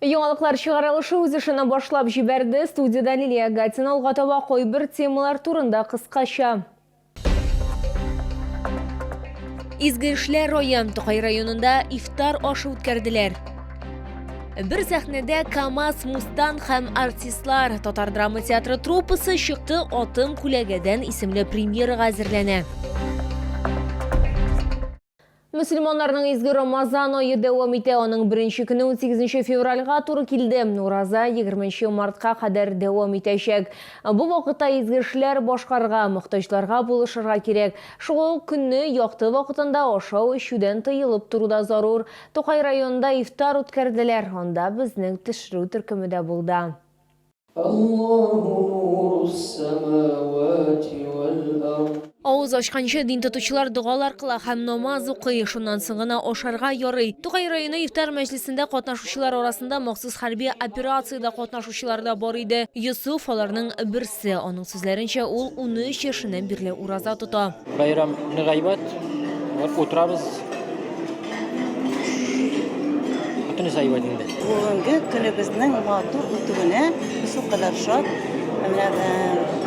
Яңалыклар чыгарылышы үз эшен башлап җибәрде. Студиядә Лилия Гатина алга таба кайбер темалар турында кыскача. Изге эшләр район Тукай районында ифтар ашы үткәрделәр. Бер сәхнәдә КАМАЗ, Мустанг һәм артистлар Татар драма театры труппасы чыкты Атым күләгәдән исемле премьерага әзерләнә. Мөселманнарның изге Рамазан ае дәвам итә. Аның беренче көне 18 февральгә туры килде. Ураза 20 мартка кадәр дәвам итәчәк. Бу вакытта изге эшләр башкарырга, мохтаҗларга булышырга кирәк. Шул ук көнне якты вакытында ашау-эчүдән тыелып тору да зарур. Тукай районында ифтар үткәрделәр. Анда безнең төшерү төркеме дә булды. Аллаһу нурус-самавати вәл-ард. Авыз ачканчы дин тотучылар догалар кыла һәм намаз укый, шуннан соң гына ашарга ярый. Тукай районы ифтар мәҗлесендә катнашучылар арасында махсус хәрби операциядә катнашучылар да бар иде. Йосыф, аларның берсе. Аның сүзләренчә, ул 13 яшеннән бирле ураза тота. Бәйрәм нык әйбәт. Утырабыз. Бөтенесе әйбәт инде. Бүгенге көнебезнең матур үтүенә без шулкадәр шат. Менә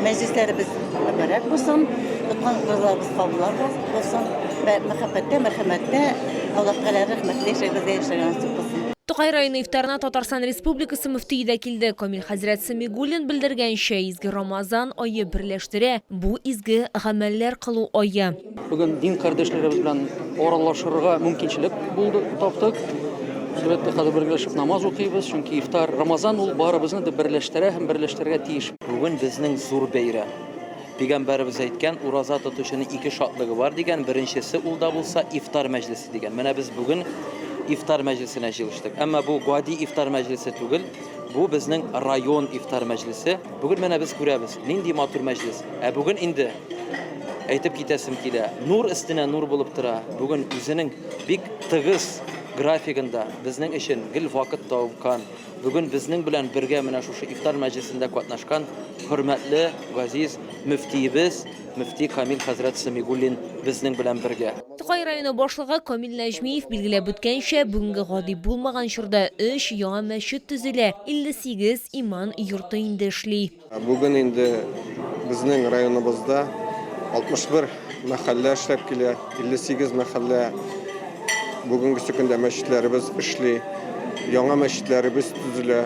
мәҗлесләребез мөбарәк булсын, тоткан уразаларыбыз кабуллар булсын. Мәхәббәттә, мәрхәмәттә Аллаһ Тәгалә рәхмәтле яшәгез, яшәргә насыйп кылсын. Тукай районы ифтарына Татарстан Республикасы мөфтие дә килде. Камил хәзрәт Сәмигуллин белдергәнчә, изге Рамазан ае берләштерә, бу изге гамәлләр кылу ае. Бүген дин кардәшләребез белән аралашырга мөмкинчелек булды, таптык. Әлбәттә, хәзер бергәләшеп намаз укыйбыз, чөнки ифтар, Рамазан ул барыбызны да берләштерә һәм берләштерергә тиеш. Бүген безнең зур бәйрәм. Пигамбәребез әйткән, ураза тотучының ике шатлыгы бар дигән, беренчесе ул да булса ифтар мәҗлесе дигән. Менә без бүген ифтар мәҗлесенә җыелыштык. Әмма бу гади ифтар мәҗлесе түгел, бу безнең район ифтар мәҗлесе. Бүген менә без күрәбез, нинди матур мәҗлес. Ә бүген инде әйтеп китәсем килә, нур өстенә нур булып тора. Бүген үзенең бик тыгыз графигында безнең өчен гел вакыт тапкан, Бүген безнең белән бергә менә шушы ифтар мәҗлесендә катнашкан хөрмәтле, газиз мөфтиебез, мөфти Камил хәзрәт Сәмигуллин безнең белән бергә. Тукай районы башлыгы Камил Нәҗмиев билгеләп үткәнчә, бүгенге гади булмаган чорда өч яңа мәчет төзелә, 58 иман йорты инде эшли. Бүген инде безнең районыбызда 61 мәхәллә эшләп килә, 58 мәхәллә бүгенгесе көндә мәчетләребез эшли, яңа мәчетләребез төзелә,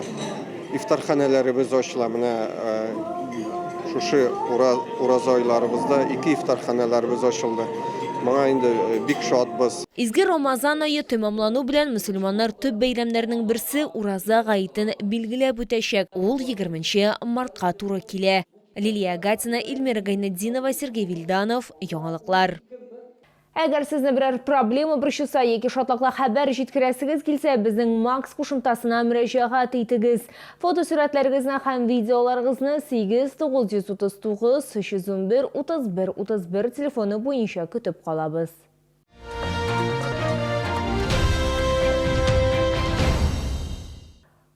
ифтарханәләребез ачыла. Менә шушы ураза айларыбызда ике ифтарханәләребез ачылды. Моңа инде бик шатбыз. Изге Рамазан ае тәмамлану белән мөселманнар төп бәйрәмнәрнең берсе, Ураза гаетен билгеләп үтәчәк. Ул егерменче мартка туры килә. Лилия Гатина, Эльмира Гайнетдинова, Сергей Вильданов, Яңалыклар. Әгәр сезне берәр проблема борчыса яки шатлыклы хәбәр җиткерәсегез килсә, безнең Макс кушымтасына мөрәҗәгать итегез. Фотосурәтләрегезне һәм видеоларыгызны 8 939 311 31 31 телефоны буенча көтеп калабыз.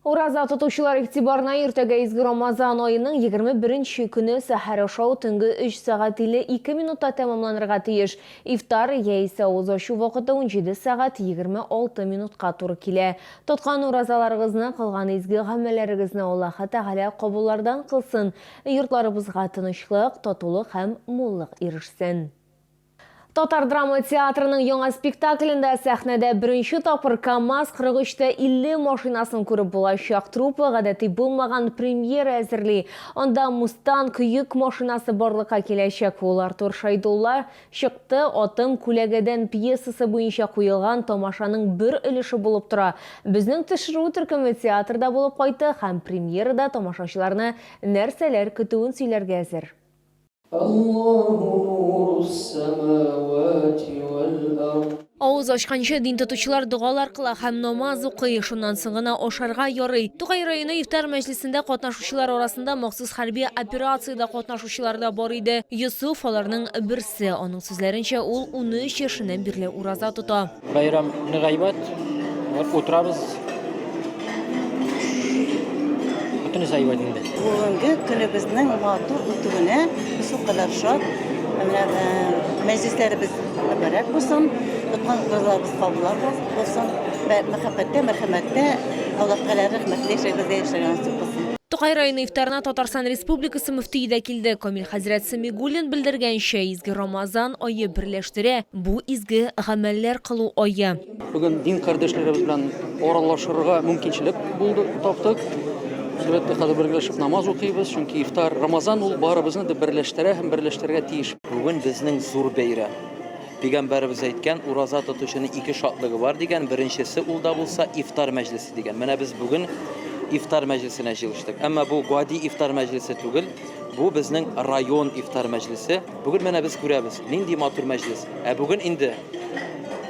Ураза тотучылар игътибарына иртәгә изге Рамазан аеның 21 көне сәхәр ашау төнге 3 сәгать 52 минутта тәмамланырга тиеш. Ифтар яисә авыз ачу вакыты 17 сәгать 26 минутка туры килә. Тоткан уразаларыгызны, кылган изге гамәлләрегезне Аллаһы Тәгалә кабуллардан кылсын. Йортларыбызга тынычлык, татулык һәм муллык ирешсен. Татар драма театрының яңа спектаклендә сәхнәдә беренче тапкыр КАМАЗ 43 тә 50 машинасын күреп булачак. Труппа гадәти булмаган премьера әзерли. Анда Мустанг йөк машинасы барлыкка киләчәк. Ул Артур Шайдулла Чыкты атым күләгәдән пьесасы буенча куелган тамашаның бер өлеше булып тора. Безнең төшерү төркеме театрда булып кайтты һәм премьерада тамашачыларны нәрсәләр көтүен сөйләргә әзер. Аллаһу нурус-самавати вәл-ард. Авыз ачканчы дин тотучылар догалар кыла һәм намаз укый, шуннан соң гына ашарга ярый. Тукай районы ифтар мәҗлесендә катнашучылар арасында махсус хәрби операциядә катнашучылар да бар иде. Йосыф, аларның берсе. Аның сүзләренчә, ул 13 яшеннән бирле ураза тота. Бәйрәм нык әйбәт. Утырабыз. Бөтенесе әйбәт инде. Бүгенге көнебезнең матур үтүенә без шулкадәр шат. Менә мәҗлесләребез мөбарәк булсын, тоткан уразаларыбыз кабуллар булсын. Мәхәббәттә, мәрхәмәттә Аллаһ Тәгалә рәхмәтле яшәгез, яшәргә насыйп кылсын. Тукай районы ифтарына Татарстан Республикасы мөфтие дә килде. Камил хәзрәт Сәмигуллин белдергәнчә, изге Рамазан ае берләштерә, бу изге гамәлләр кылу ае. Бүген дин кардәшләребез белән аралашырга мөмкинчелек булды, таптык. Әлбәттә, хәзер бергәләшеп намаз укыйбыз, чөнки ифтар, Рамазан ул барыбызны да берләштерә һәм берләштерергә тиеш. Бүген безнең зур бәйрәм. Пигамбәребез әйткән, ураза тотучының ике шатлыгы бар дигән, беренчесе ул да булса ифтар мәҗлесе дигән. Менә без бүген ифтар мәҗлесенә җыелыштык. Әмма бу гади ифтар мәҗлесе түгел, бу безнең район ифтар мәҗлесе. Бүген менә без күрәбез, нинди матур мәҗлес. Ә бүген инде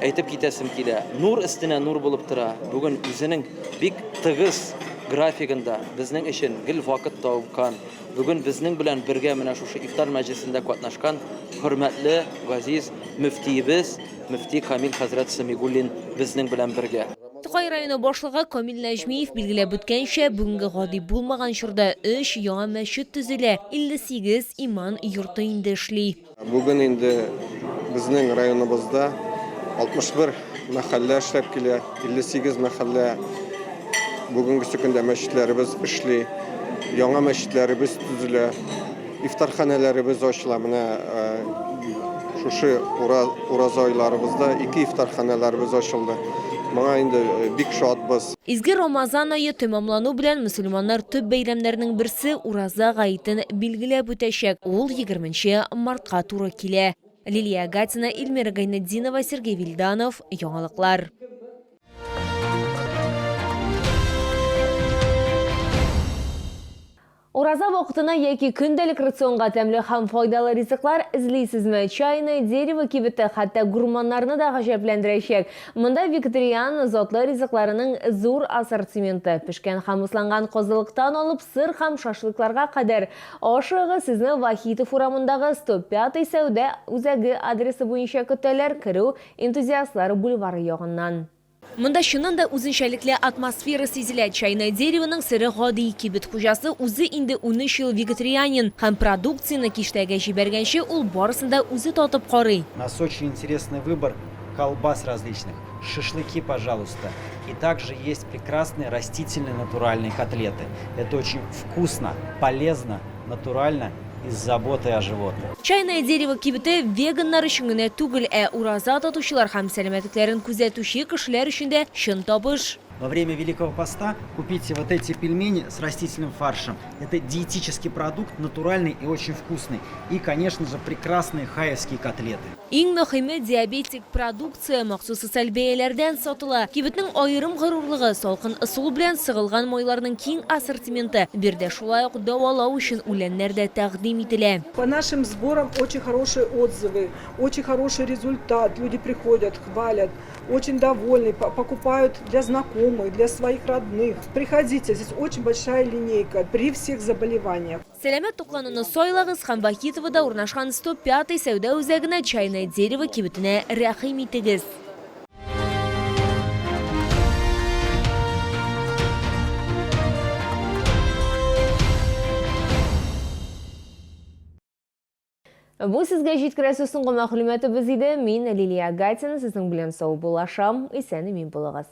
әйтеп китәсем килә, нур өстенә нур булып тора. Бүген үзенең бик тыгыз графигында безнең өчен гел вакыт тапкан, Бүген безнең белән бергә менә шушы ифтар мәҗлесендә катнашкан хөрмәтле, газиз мөфтиебез, мөфти Камил хәзрәт Сәмигуллин безнең белән бергә. Тукай районы башлыгы Камил Нәҗмиев билгеләп үткәнчә, бүгенге гади булмаган чорда өч яңа мәчет төзелә, 58 иман йорты инде эшли. Бүген инде безнең районыбызда 61 мәхәллә эшләп килә, 58 мәхәллә бүгенгесе көндә мәчетләребез эшли, яңа мәчетләребез төзелә, ифтарханәләребез ачыла. Менә шушы ураза айларыбызда ике ифтарханәләребез ачылды. Моңа инде бик шатбыз. Изге Рамазан ае тәмамлану белән мөселманнар төп бәйрәмнәрнең берсе, Ураза гаетен билгеләп үтәчәк. Ул егерменче мартка туры килә. Лилия Гатина, Эльмира Гайнетдинова, Сергей Вильданов, Яңалыклар. Ураза вакытына яки көндәлек рационга тәмле һәм файдалы ризыклар эзлисезме? Чайное дерево кибете хәтта гурманнарны да гаҗәпләндерәчәк. Монда вегетариан затлы ризыкларының зур ассортименты. Пешкән һәм ысланган казылыктан алып сыр һәм шашлыкларга кадәр. Ашыгыгыз, сезне Вахитов урамындагы 105 сәүдә үзәге адресы буенча көтәләр, керү Энтузиастлар бульвары ягыннан. Монда чыннан да үзенчәлекле атмосфера сизелә. Чайное деревоның сере гади, кибет хуҗасы үзе инде 13 ел вегетарианин һәм продукцияне киштәгә җибәргәнче ул барысын да үзе татып карый. У нас очень интересный выбор колбас различных, шашлыки, пожалуйста. И также есть прекрасные растительные натуральные котлеты. Это очень вкусно, полезно, натурально и с заботой о животных. Чайное дерево кибете веганнар өчен генә түгел, ә ураза тотучылар һәм сәламәтлекләрен күзәтүче кешеләр өчен дә чын табыш. Во время Великого Поста купите вот эти пельмени с растительным фаршем. Это диетический продукт, натуральный и очень вкусный. И, конечно же, прекрасные хаевские котлеты. Иң мөһиме, диабетик продукция махсус социаль бәяләрдән сатыла. Кибетнең аерым горурлыгы, салкын ысул белән сыгылган майларның киң ассортименты. Биредә шулай ук дәвалау өчен үләннәр дә тәкъдим ителә. По нашим сборам очень хорошие отзывы, очень хороший результат. Люди приходят, хвалят, очень довольны, покупают для знакомых, для своих родных. Приходите, здесь очень большая линейка при всех заболеваниях. Сәламәт туклануны сайлагыз һәм Вахитовода урнашкан 105 сәүдә үзәгенә Чайное дерево кибетенә рәхим итегез. Бу сезгә җиткерәсе соңгы мәгълүматыбыз иде. Мин Лилия Гатина сезнең белән саубуллашам. Исән-имин булыгыз.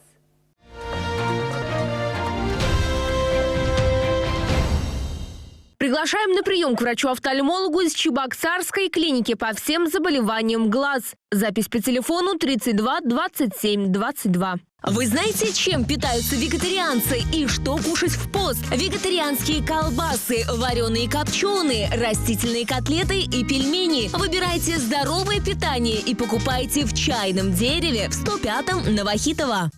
Приглашаем на прием к врачу-офтальмологу из Чебоксарской клиники по всем заболеваниям глаз. Запись по телефону 32 27 22. Вы знаете, чем питаются вегетарианцы и что кушать в пост? Вегетарианские колбасы, вареные копченые, растительные котлеты и пельмени. Выбирайте здоровое питание и покупайте в чайном дереве в 105-м Новохитово.